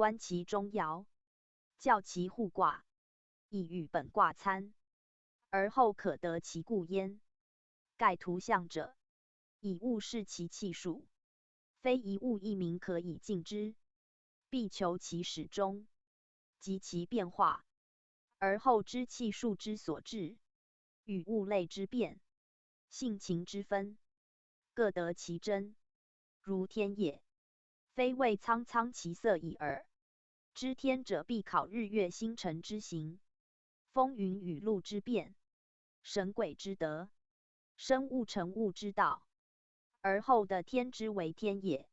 觀其中爻，校其互卦，以與本卦參，而後可得其故焉。蓋圖象者，以物視其氣數，非一物一名可以盡之，必求其始終及其變化，而後知氣數之所至，與物類之變，性情之分，各得其真，如天也。非謂蒼蒼其色已爾。知天者，必考日月星辰之行，風雲雨露之變，神鬼之德，生物成物之道，而後得天之為天也。